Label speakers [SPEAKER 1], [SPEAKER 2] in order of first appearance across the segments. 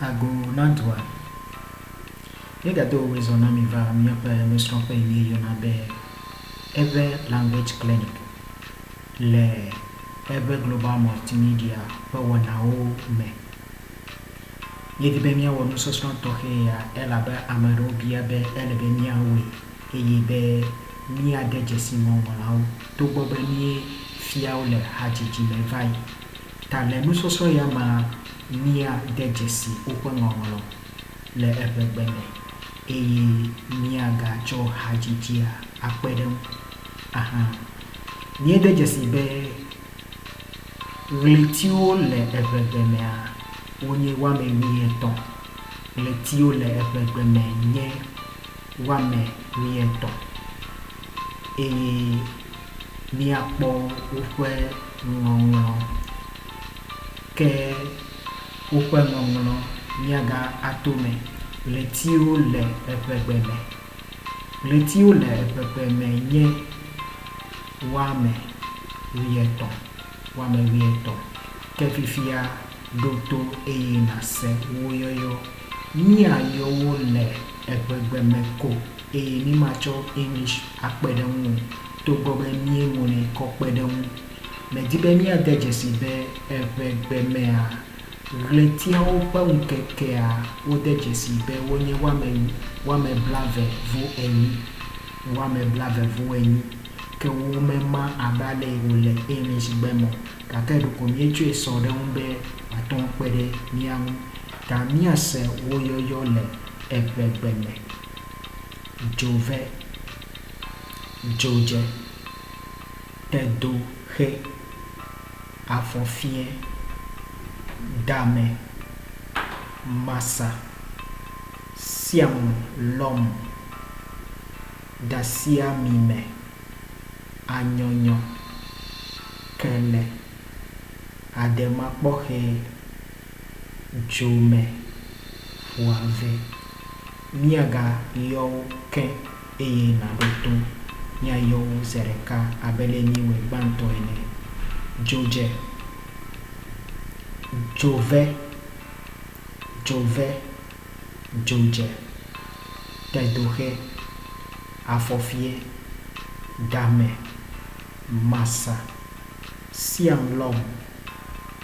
[SPEAKER 1] Ago na dua. Míegado wòezɔ na mi va míaƒe nusrɔ̃ƒe yi míeyɔna be Eʋe Language Clinic le Eʋe Global Multimedia ƒe wɔnawo me. Míedi be míawɔ nusɔsrɔ̃ tɔxɛ ya elabe ame aɖewo bia be ele be míawɔe eye be míade dzesi ŋɔŋlɔawo togbɔ be míefia wo le hadzidzi me va yi. Ta le nusɔsrɔ̃ ya mea, míade dzesi woƒe ŋɔŋlɔ le eʋegbe me eye míagatsɔ hadzidzia akpe ɖe eŋu. Aha. Míede dzesi be ɣletiwo le eʋegbe mea, wonye woame wuietɔ̃. Ɣletiwo le eʋegbe me nye woame wuietɔ̃ eye míakpɔ woƒe ŋɔŋlɔ. Ke woƒe ŋɔŋlɔ míaga ato me. Ɣletiwo le eʋegbe me. Ɣletiwo le eʋegbe me nye woame wuietɔ̃, woame wuietɔ̃. Ke fifia ɖo to eye nàse wo yɔyɔ. Míayɔ wo le eʋegbe me ko eye mímatsɔ English akpe ɖe eŋu o, togbɔ be míeŋlɔe kɔ kpe ɖe eŋu. Medi be míade dzesii be eʋegbe mea, ɣletiawo ƒe ŋkekea wode dzesii be wonye woame woame blave vo enyi, woame blave vo enyi. Ke womema abe ale yi wòle English gbe me o. Gake ɖeko míetsɔe sɔ ɖe eŋu be wòate ŋu akpe ɖe mía ŋu. Ta míase wo yɔyɔ le eʋegbe me. Dzove, dzodze, tedo xe, afɔfiẽ, dame, masa, siam lɔm, dasiamime, anyɔnyɔ, kele, ademakpɔxe, dzome, ƒoave. Míagayɔ wo ke eye nàɖo to. Míayɔ wo zi ɖeka abe ɖe míewɔe gbãtɔ ene. Dzodze, dzove, dzove, dzodze, tedoxe, afɔfie, game, masa, siamlɔm,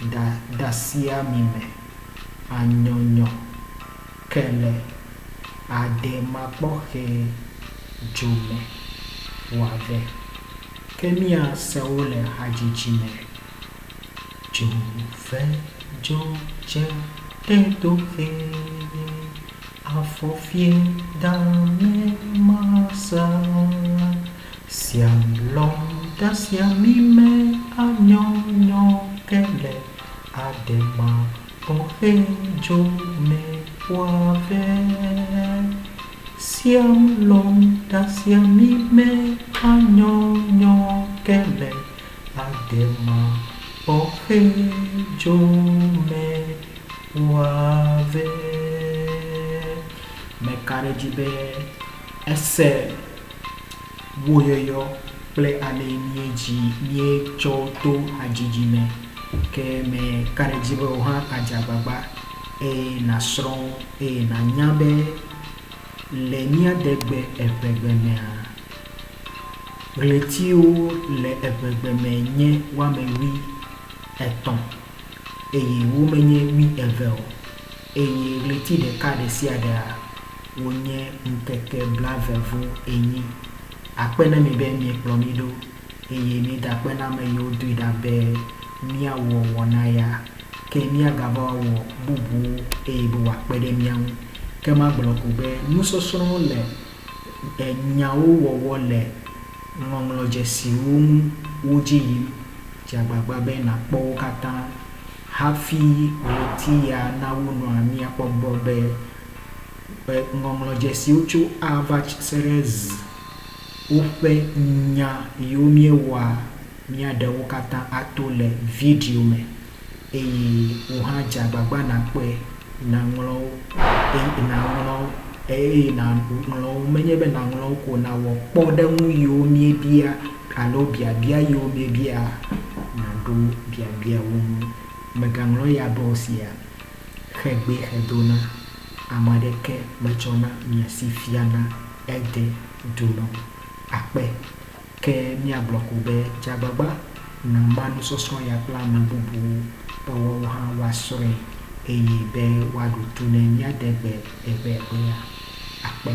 [SPEAKER 1] da, dasiamime, anyɔnyɔ. Kele ademakpɔxe dzo me wòave, ke míase wo le hadzidzi me. Dzo ve dzo dze te do xe, afɔ fie da me masa. Siam lɔm da sia mi me anyɔ nyɔ kele ademakpɔxe. Kpɔxe dzo me ƒoa ve. Siam lɔm ɖasia mi me anyɔ nyɔ ke le adema kpɔxe dzo me ƒoa ve. Meka ɖe edzi be ese wo yɔyɔ kple ale míedzi míetsɔ to hadzidzi me. Ke meka ɖe edzi be wò hã àdze agbagba eye nàsrɔ̃ wo eye nànya be le mía degbe Eʋegbe mea, ɣletiwo le Eʋegbe me nye woame wui etɔ̃ eye womenye wui eve o. Eye ɣleti ɖeka ɖesiaɖea, wonye ŋkeke blave vo enyi. Akpe na mi be miekplɔ mí ɖo eye míeda akpe na ame yiwo doe ɖa be míawɔ wɔna ya ke míagava wɔ bubuwo eye be wòakpe ɖe mía ŋu. Ke magblɔ ko be nusɔsrɔ̃ le enyawo wɔwɔ le ŋɔŋlɔdzesiwo ŋu wo dzi yim. Dze agbagba be nàkpɔ wo katã hafi ɣleti ya nawu nua míakpɔ gbɔ be be ŋɔŋlɔdzesiwo tso A va se ɖe Z woƒe nya yiwo míewɔa, míaɖe wo katã ato le video me eye wò hã dze agbagba nàkpɔe, nàŋlɔ wo eye nàŋlɔ eye nàŋlɔ wo. Menye be nàŋlɔ wo ko o, nàwɔ kpɔɖeŋu yiwo míebia alo biabia yiwo míebia, nàɖo biabiawo ŋu. Mègaŋlɔ eya be o sia. Xegbee xedona, ame aɖeke metsɔna miasi fiana ede dunɔ akpe. Ke míagblɔ ko be dze agbagba nàma nusɔsrɔ̃ ya kple ame bubuwo be woawo hã woasrɔ̃e eye be woaɖo to ne míade gbe eŋegbea. Akpe.